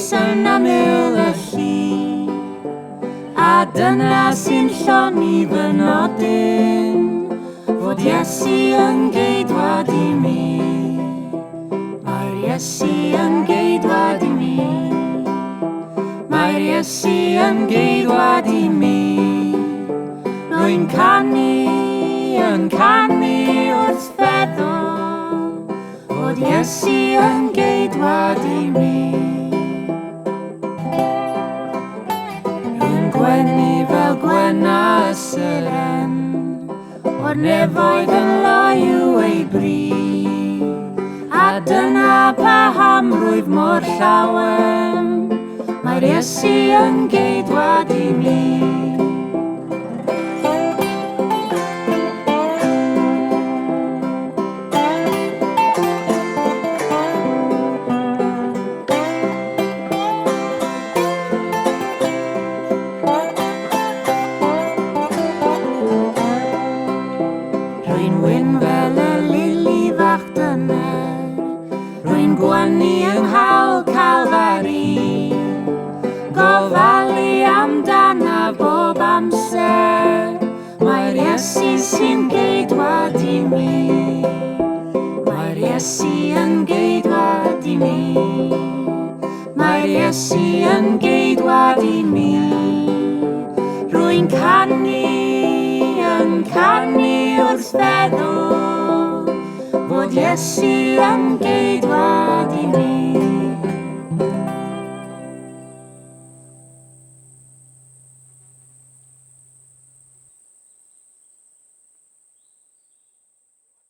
groes yn aml y llu. A dyna sy'n llonni fy nodyn, fod Iesu yn geidwad i mi. Mae'r Iesu yn geidwad i mi. Mae'r Iesu yn geidwad i mi. Rwy'n canu, yn canu wrth feddwl fod Iesu yn geidwad i mi. Rwy'n gwenu fel gwena y seren, o'r nefoedd yn loyw ei bri. A dyna paham rwyf mor llawen, mae'r Iesu yn geidwad i mi. Rwy'n wyn fel y lili fach dyner, rwy'n gwanu yng nghawl Calfari. Gofalu amdana bob amser, mae'r Iesu sy'n geidwad i mi. Mae'r Iesu yn geidwad i mi. Mae'r Iesu yn geidwad i mi. Rwy'n canu, yn canu wrth feddwl fod Iesu yn geidwad i mi.